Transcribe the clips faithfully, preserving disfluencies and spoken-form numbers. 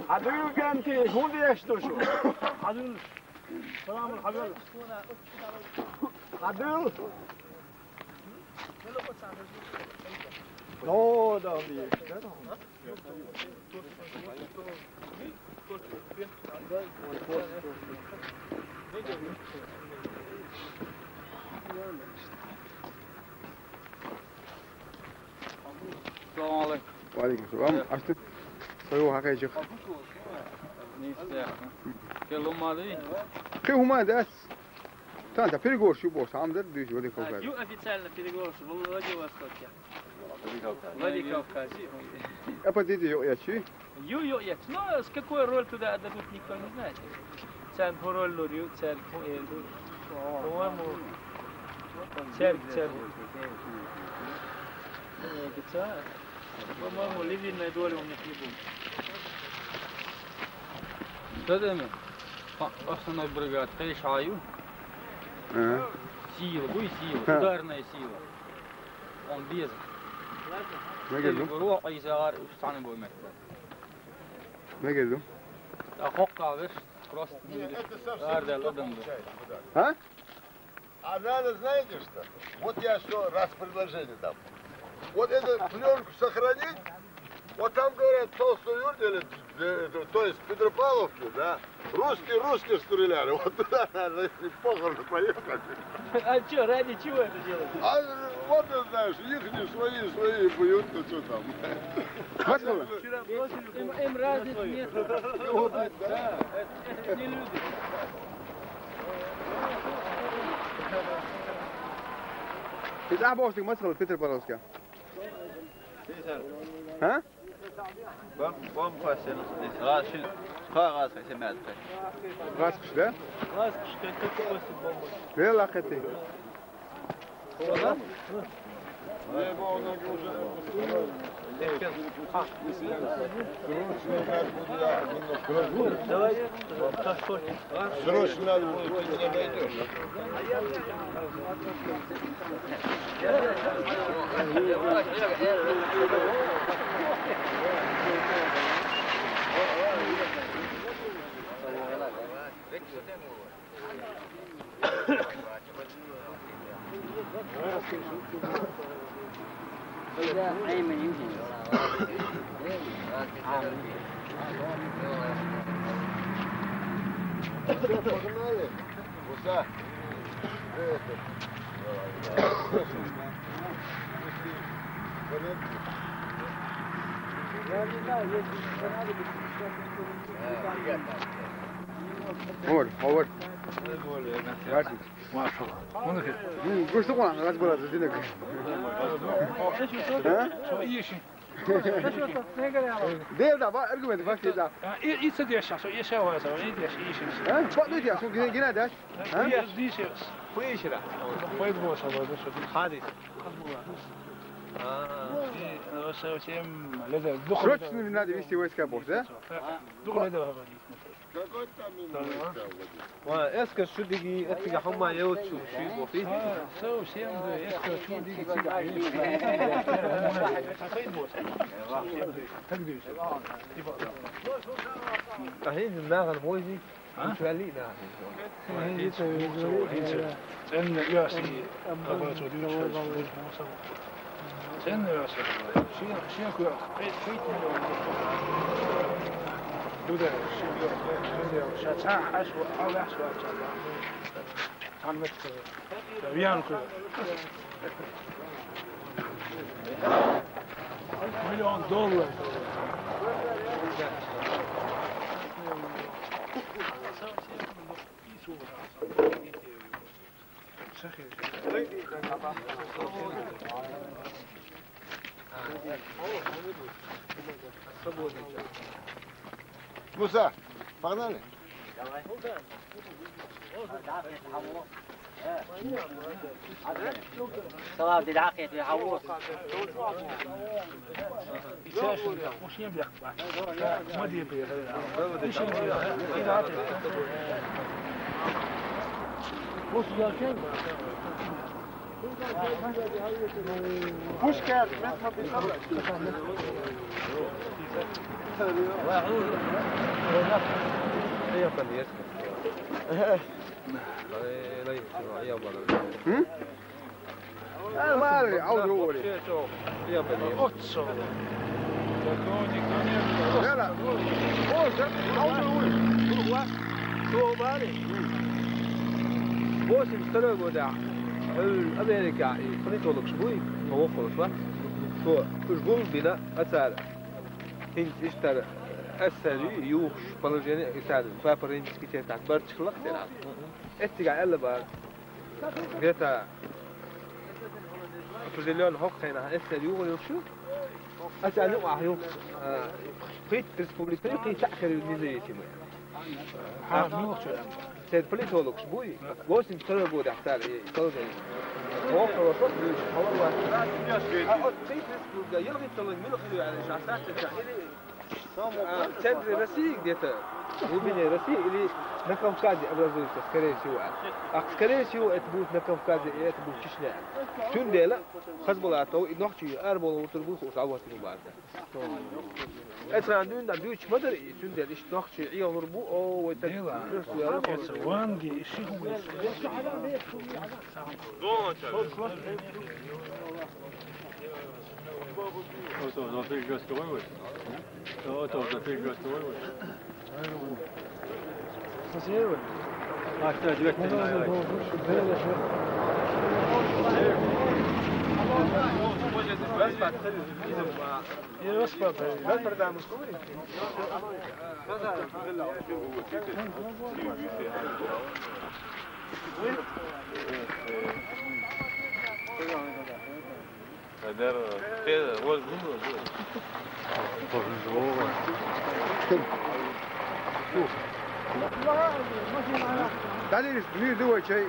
Хьадуьйла, кӀанти, хӀун деш ду шу? Хьадуьйла. Салам, хьадуьйла. Хьадуьйла. До, до, до. Салам алейкум. Ва алейкум салам. Асту. Сай ву хьакъайчик. Нийса. Кхы хӀума дац. Тан, та переговорщик бу, сам дар дуьйцу Владикавказе. Ю официально переговорщик Владивостоке. Владикавказе. Оппозиция юкъ яц чи? Ю, ю, яц. Но с какой роль туда отдадут, никто не знает. Царна хӀун роль лур ю, цаьрга хӀун эр ду. По-моему, цаьрга, цаьрга. Э, ца, по-моему, львиная доля у них не будет. Что это мы? Основной бригад, кхайша ю. Ага. Сила, буй сила, ха, ударная сила. Он без. Мегер ду? Рухь ӀийсагӀар уьш цхьаьна бу меттара. Мегер ду? А хоккхал веш, просто. Нет, это совсем не то получается, да. А? А надо, знаете что? Вот я что раз предложение дам. Вот эту пленку сохранить, вот там, говорят, в Толстой Юрте, или, э, то есть в Петропавловке, да, русские русских стреляли. Вот туда надо, если похороны поехать. А чё, ради чего это делать? А вот ты знаешь, их не свои, свои бьют, ну что там. Вчера бросили. Им, им разницы нет. Да, это, это не люди. Из а бостик мацхал Петропавловска. А? Бом, бом пасен. Газ ши, ха, газ хасен мят. Газ кыш, да? Газ кыш, как ты просит бомбу. Вела кати. Давай, картофель. Срочно надо будет, ты не найдешь. Погнали. Гуса. Я не знаю, если не понадобится, сейчас никто не будет. Овар, овар. Маршал. Маршал. Гуш тукъуна, раз была за динек. А? Де да, ва аргумент, факт да. И и се деш, со и се ва, и деш, и се. А? Факт деш, со гине гине деш. А? Деш. Пыйшира. Пойд бо, со бо, со. Хадис. А. Совсем лезе. Срочно надо вести войска, босс, да? Дух лезе. Какой там именно? Ва эска шу диги, эска хама яу чу ши бо фи. Совсем да, эска шу диги. Так дюс. Типа. Ахин наган мойзи. А? Ничего ли наган. Цен яси. Ценный вообще. Ши, ши куя. Пять, пять миллионов. Дуда, ши куя. Ши куя. Ша, ша, аш, ва, аш, ва, ша, ва. Там это, вьянку. Миллион долларов. Муса, погнали. Салам, дидахет, ви хавус. Пушкаш, М? Э, мали, аузу ури. Отцо. Яла. О, да, аузу ури. Шо мали? Восемьдесят второй годехь, э, Америкехь и политологаш буй, тхан воккхаллаш вац. Цо уьш гулбина, а цара хӀинца иштта эсэри юхуш положение, и цара папаринчи кичетахь барчах лахтера. Эццигахь аьлла бара. Где-то определённо хӀокху хенахь эсэри юхур йолуш ю. Аса аьлла юкъахь юхху, а, пхийтта республика ю, кхин цхьаъ хир ю независимый. А, церан политологаш буй, восемьдесят второй годехь цара и положение. Хьо хала хӀокху дуьйцу, хьо вара вац. А, оцу пхийтта республика, ялхитталгӀа мила хир ю аьлла, ша саццача или А, в центре России где-то, в глубине России или на Кавказе образуется, скорее всего, это. А, скорее всего, это будет на Кавказе, и это будет Чечня. Цундела Хасбулатов и нохчий арабовла вутур бу хууш дӀавахтина бац. Эцхьан дуьйна дуьйцуш ма дара и, цундела иштта нохчий Ӏехалур бу, о, вай таг. Дела, эца ванги, и ши хӀума. Ото запрещённый вой. Ото запрещённый вой. А что, две тысячи? Дадирис, мир ду вай чай.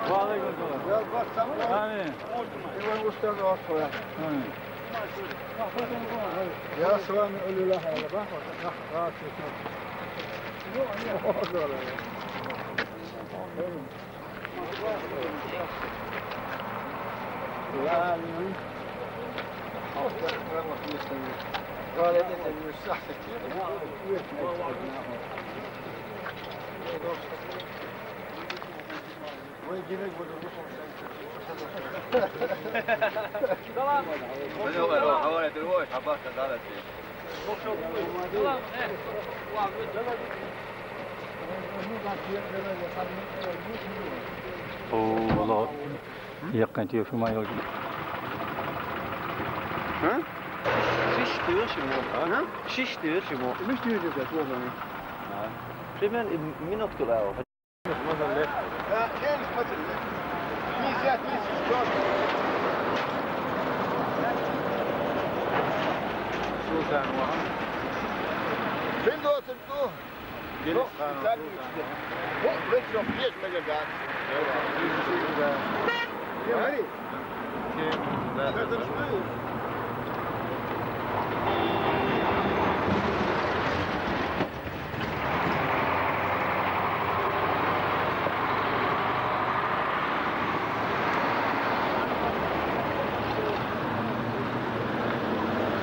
Ва алейкум салам. Амин. И вай устаз Аллах. Амин. Я с вами, улюлахала, ба? О, ла. Яккхайн тешо ма йолчу. А? Шиш тешо мо. А? Шиш тешо мо. Миш тешо да, тохани. А. Примерно минут куда. Султан вахан. Бин доцурду. Гелис ханум Султан. О, век чох пеш делегация. Да. Кем? Кем? Да.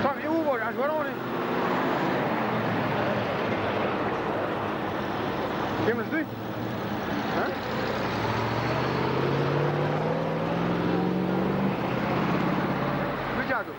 Сам и уволь, аж вороны. Кем жди? А? Вытягивай.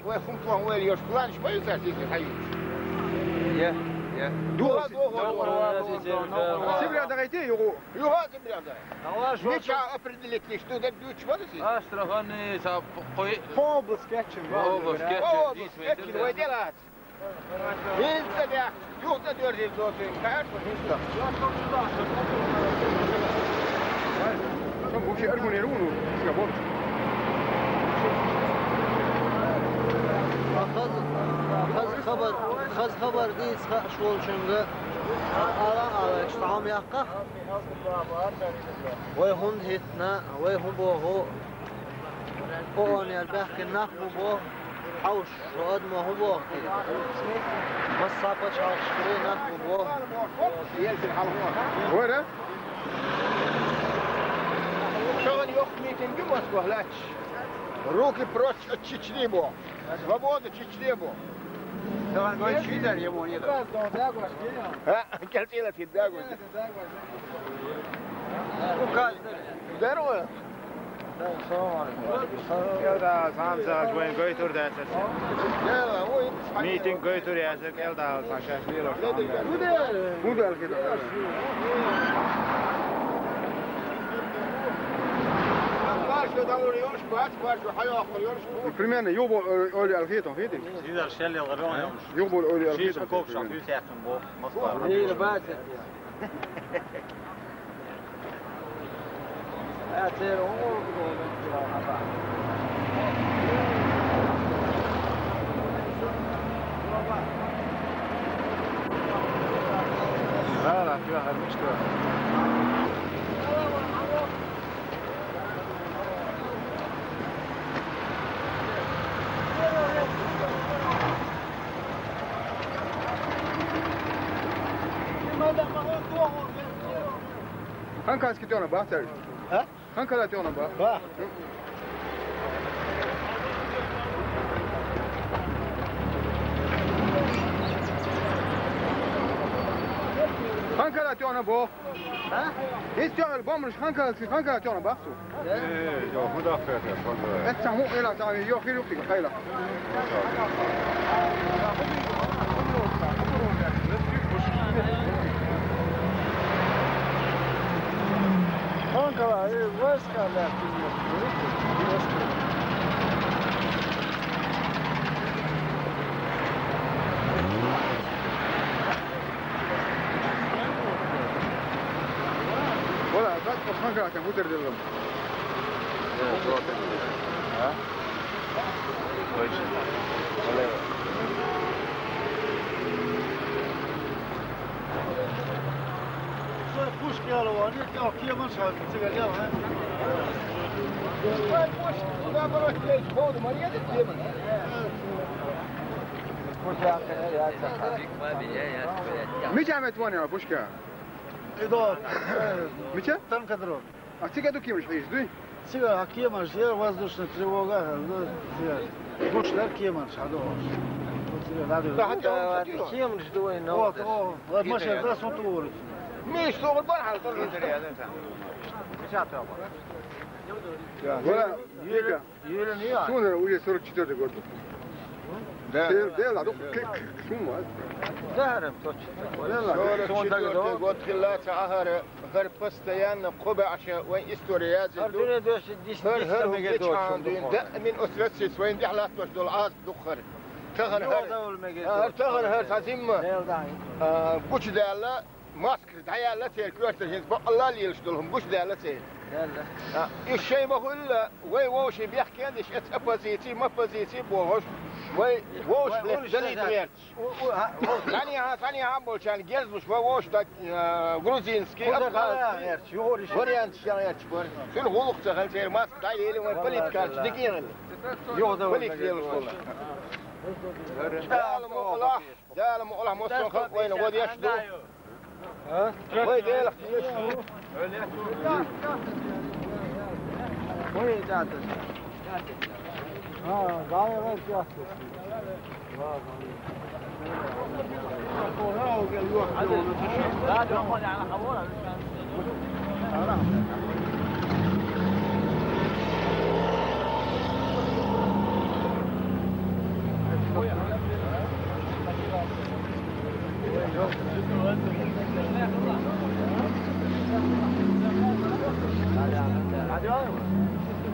Вай хӀума тохна вайла йолуш планаш ма ю цаьрца иза хьаьвсина? Я, я. ДугӀа, дугӀа, дугӀа. Сибре дахийти юху? Юха Сибре даха. Мича определить лиш ду, дагадоьдуш ма ду иза? Астрахани, са кхой. По области кечйина. По области кечйина, по области кечйина, вай делац. ХӀинца бехк, юха цӀа доьрзийла доцийла, кхаьчна хӀинца. Сон вообще аргунера вуну, ска бо. Хаза, хаза хабар, хаза хабар дийца хууш волчунга ала, ала, цхьа хӀума яккха. Вай хӀунда хӀиттина, вай хӀун боху, оонера баьхкина нах бу боху, хьовш, шо адамо хӀун боху те? Массо а пачхьалкхашкара нах бу боху. Вара? Шаган йоккха митинг ю Москвахь лаьтташ. Руки прочь от Чечни боху. Свобода Чечне бу. Давай, говорит, чьи-то ему не дал. А, кел чила ти да, говорит. Ну, каждый. Здорово. Да, салам алейкум. Кел да, сам за, вайн гойтур да, сэр. Дело, ой, митинг гойтур я, сэр, кел да, Саша, швило. Куда? Куда, куда? Баш, да, уж, баш, баш, хаяхъ, уж. Примерно, юбо, э, оли алхитон, хитин. Сизар шеллел гъарон. Юбо, оли алхитон. Шиш кокша, примерно. Хюсятын бо, Москва. Эй, ребята. А, це ровно. Да, да, ты, а, ну что? Ханкалски тёна бахтар. А? Ханкала тёна ба. Ба. Ханкала тёна бо. А? Ис тёна бомрш ханкала, ханкала тёна бахсу. Э, ё, худа фета, фонда. Эт саму эла, саму ё хиру кига хайла. Ханкала, э, войска, да, Вала, так, ханкала, там, бутер делом. А? Точно. Пушки алавани, я кема шаг, цигар я, а? Ай, пушки, куда бросить, ходу, Мария, ты кема? Мича мет вон я, пушка? Идо. Мича? Танка дрон. А цига ду кемаш хьийш дуй? Цига хьан кемаш я, воздушная тревога, ну, цига. Гуш дар кемаш хьадо. Цига надо. Да, хьан кемаш ду вай, ну, вот, о, вот машина, да, сон тур. Миш, сон бар хьал, сон бар. Миша, ты. Вала, Вика. Юрий, не я. Сунер уже сорок четвёртый год. Да. Дел, дел, а то к-, к-, к-, сумма. Да, точно. Дел, а. Сорок четвёртый год хилла ца ахара. Хар постоянно кхо баьӀаша вайн история язйина ду. Хар дуьне доьши дис-, хар, дис хар мегаш дочу хӀама дуьйна, даиман оцу Россица вайн тӀехь латтош долу Ӏазап ду хар. Тахана хӀара, хӀара тахана хӀара цхьа зимма, а, гучудаьлла, маскара дӀаяьлла церан коьртара, хӀинца баккъалла а лелаш долу хӀума гучудаьлла церан. А, и шайн ма хуьллу, вай вовшийн бехке а деш, эца оппозици, моппозици бохуш, вай вовшах летта далийта гӀерташ. Цхьаьнехьа, цхьаьнехьа болчарна герзалуш ван вовшах даг, э, грузинский, абхазский варианташ ян гӀерташ бара. Цуьнан гӀуллакх ца хилла, церан маска дӀаели, вайн политиканчаш дика а хилла. Политика лелаш волу. Дала мукъалахь, Дала мукъалахь, массо а халкъ вайна гӀо деш ду. А? Вай Делах тешаш ду. Вай датас. А, гайгӀа яхташ.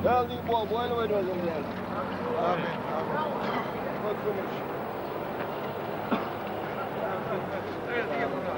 Geldik bol boylu oynuyoruz yani. Amin. Amin.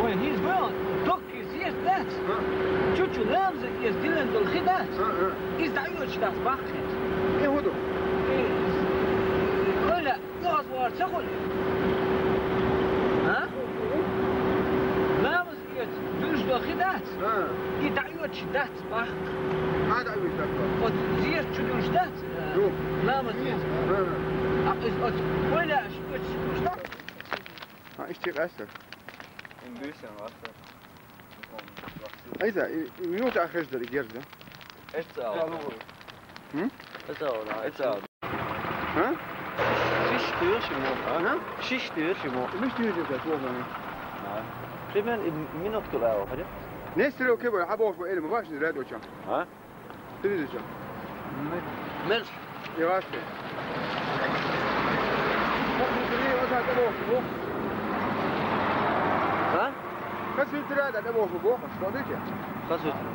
Вай, хӀинца вай, доккхий зерат дац. А? Чу-чу ламаза эца диллина долу хи дац. А, а. Иза дӀайоьдуш дац баккхий. Э, хӀун ду? Э, Оля, оьгӀазвахар ца хуьлу? А? Ламаза эца дуьллуш долу хи дац. А. И дӀайоьдуш дац баккхий. А, дӀайоьдуш дац баккхий. Оцу зерат чу дуьллуш дац? Ду. Ламаза эца. А, а. Ахьа иза оцу вай лаьаш оьцуш дуьллуш дац? А, иштта къаьстар. Ин буьйсан вац. Айса, и, и минута а хезаш дара и герз, да? Эца ала. М? Эца ала, да. Эца ала. А? Шиш туьйра ши мо. А? Шиш туьйра ши мо. Миш туьйра деза, туьйра. А. Примерно и минута кула ала, хӀара? Не стрелки бара, хьан бохуш бу, или ма башни радио чам. А? Телевизор. Мел. Ивашки. А? Хасуьйтура да, да, боху, боху, что дыке? Хасуьйтура.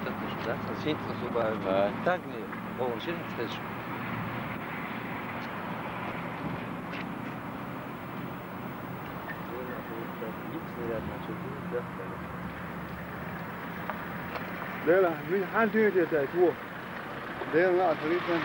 Так, да? Хасуьйтура, суба. А, так не, боху, шин, слышь. Дела, мин хьан туьйна тетаьй, тво? Дела, лаьа, хӀаритан.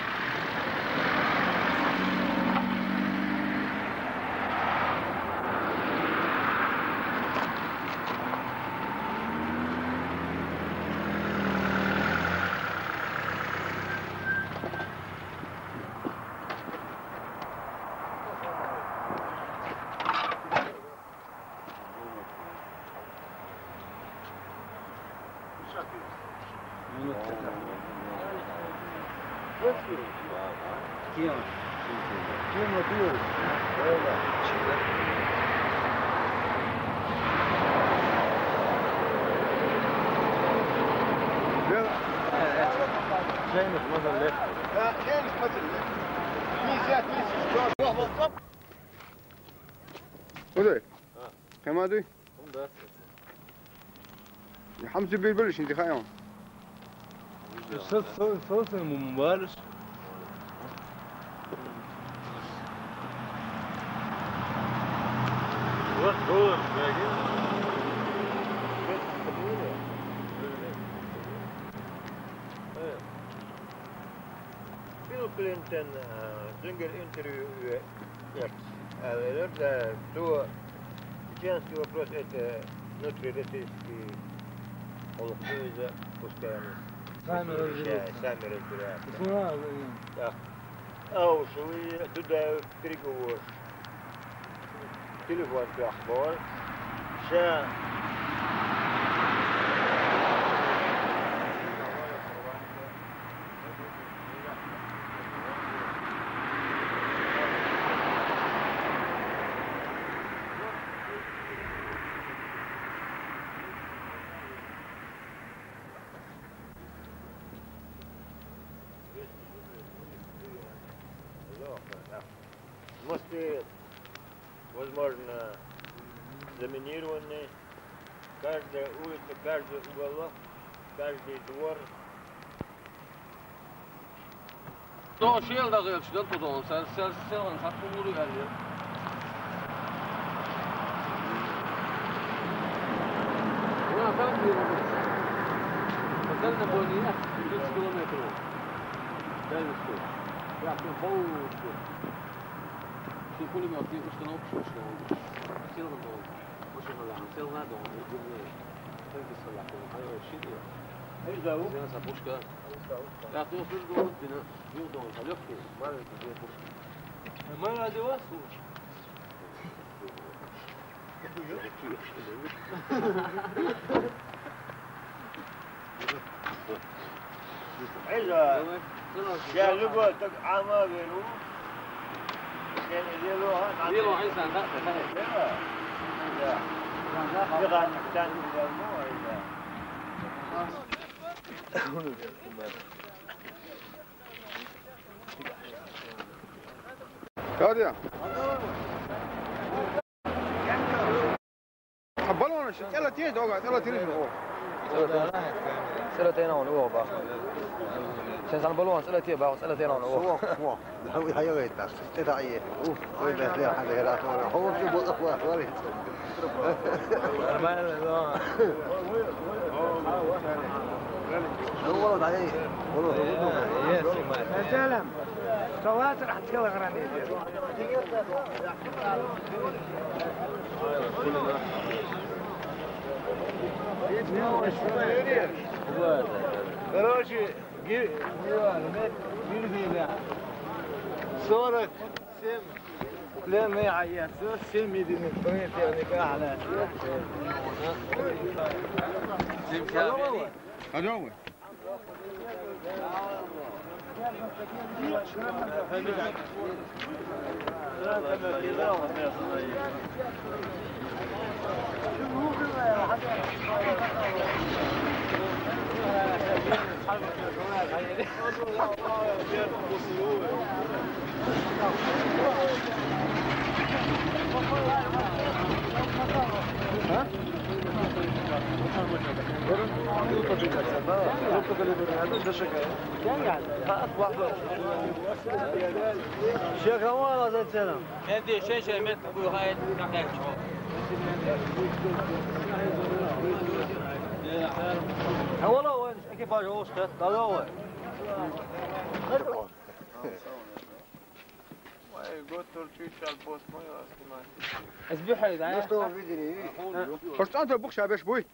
Кхин ма дуй? ХӀунда? Я хӀама зуьйбийр бара шуьнца, хаьий хьуна? Со, со, со, со, ма, ма вараш. Вот, вот, да, я. Билл Клинтон, э, цуьнгара интервью э, э, э, э, то чеченский вопрос — это внутрироссийский, хӀуллакх ду иза, пускай они сами разберутся. Сами разбираются. Да. А уж вы туда переговорщик. Телефон тӀехь боху. Ша. Мосты, возможно, заминированы. Каждая улица, каждый уголок, каждый двор. До шел дагы, что туда, он сел, сел, сел, он сам помогу, я. Ну, а как ты его? Потом на более, тридцать километров. Дай мне что? Я, ты полностью. Ши пулемёт, ты установка, что ли? Сел на голову. Машина ла, сел на дом, и дымные. Танки салат, ну, а я вообще нет. Эй, да, у? Взял за пушка. Я тут уже дом, ты на, не дом, а лёгкий, маленький, где пушка. Нормально одеваться? Какие? Ӏилла. Я любой так Ӏама веру. Шен лело, ха, лело, Ӏиса, да, да, да. Лело. Я. Биган тан лело, Ӏилла. Кадя. Баллон ши, цӀела теш дога, цӀела теш дога. ЦӀела тена он уо ба. Сен сан баллон цӀела те ба, цӀела тена он уо. Суо, суо. Хай хай гайта. Те да е. У, ой, да, да, да, да, да. Хо, хо, хо, хо, хо. Нормально, да. Ну, вот, да, вот, вот. Е, е, снимай. Салат, а, килограмм. Короче, ги-, сорок семь пленные, а я сорок семь единиц противника, а она Пойдём мы. شيخ روان هذا السلام. هذه شاشة مت أبو هاي نقاش. هو لا وين؟ كيف أجوز؟ لا لا وين؟ Ай, год турчу чал пост мой вас снимать. Аз бихьай, да? Ну что, видели? Просто антра бухша беш буй.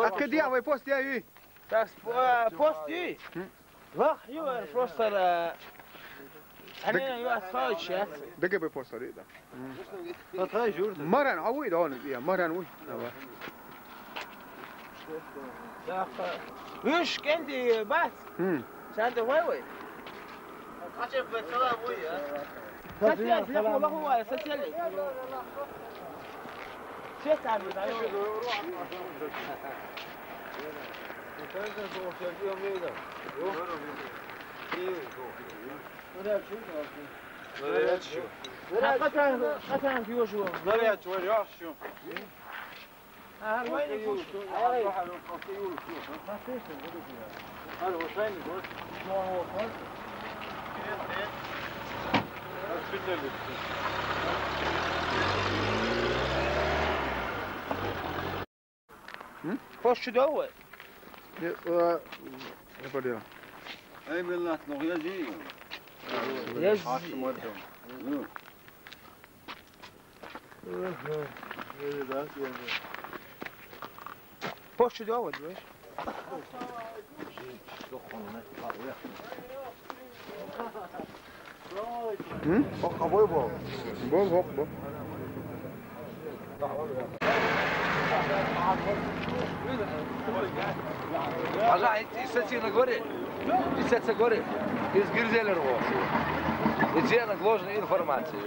Акъ дия вай пост я ю. Так, сп-, э, пост ю. Вах, ю, э, просто, э, они ю асфальт сейчас. Д Г Б пост ари, да. Маран, а уй, да, он, я, маран уй. Давай. Виш кенди бац. Санда вай вай. Ача бацала вай, а? Сатья, я хова, хова, сатья. Сетар, да. Наряд ещё. Наряд ещё. Наряд ещё. Пост чу дал вай? Э, э, не подъем. Эй, Беллат, ну я же. Я же. Ага, я же, да, я же. Пост чу дал вай, знаешь? М? О, а бой бо? Бо, бо, бо. Ажа, и, и саци на горе. И саци горе. Из гирзелер во. И цена ложная информация.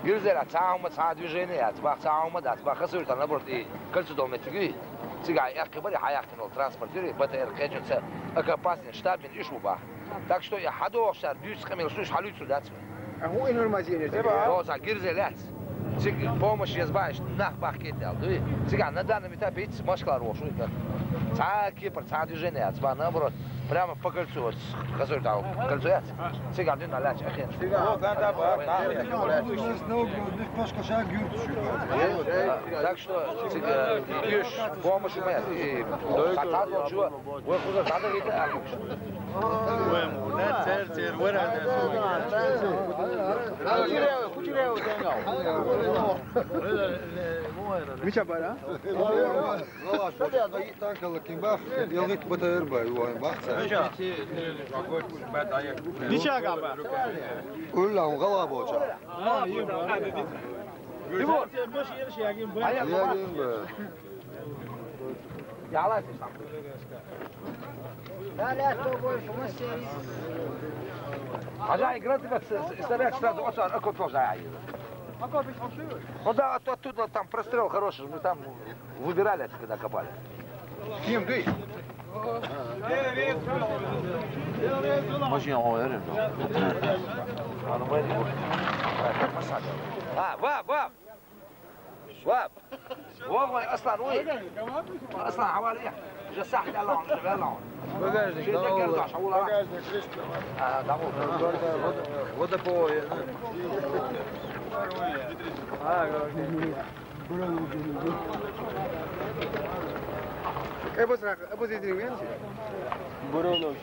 Гирзелер, а цаума, ца движение, а цбах цаума, да, цбах хасур, там наоборот, и кольцо дом этиги. Цига, я кибари, хаяхтин ол транспортири, Б Т Р кечен ца, а к опасный, штабин, иш му бах. Так что я хадо шар, дюс камел, слуш, халюцу, да, цу. А ху информация не тебе? О, за гирзе ляц. Циг помощь я збаешь, нах бах кетел, дуй. Цига, на данном этапе ици Москва рошу, да. Ца Кипр, ца движение, ца наоборот. Прямо по кольцу, вот, хасур, да, кольцо яц. Цига, дин, аляч, ахен. О, да, да, да, да. Так что, циг, э, ещё помощь моя. И, да, так, так, вот, чего? Вы куда надо, видите, а? Мича бара? Танка лакин бах, ялгит Б Т Р бай, вай, бах, ца. Дича габа. Улла, он гала боча. А, ю, ба. Ю, ба. Ягин ба. Давай, ты сам. Да, ля, с тобой, что мы все. А да, игра тебя с-, с-, старается сразу, вот он, а кот тоже, а, ну да, от-, оттуда там прострел хороший, мы там выбирали, когда копали. Kim, ты? Машина, о, я. А, ну, пойди. А, баб, баб! Баб! Вон, вон, Аслан, ой! Аслан, حوالي. Уже сахт, لا، لا. Багажник, да, لا. Багажник, крышка. А, да, вот. Водопой, да. А, окей. Эй, босс, эй, босс, извини меня. Бурунов,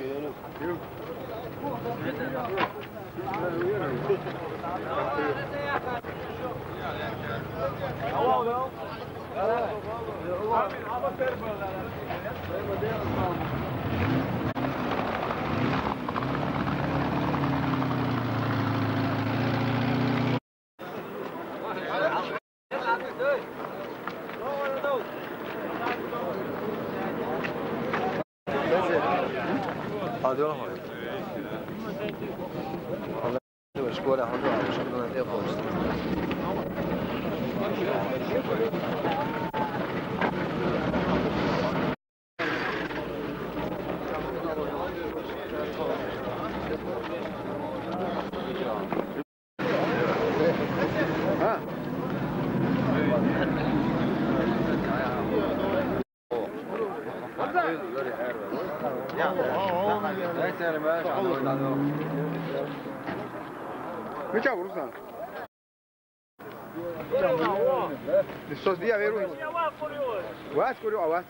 Neçe vurursan? Sos diye verin. Vaç kuruyor, vaç.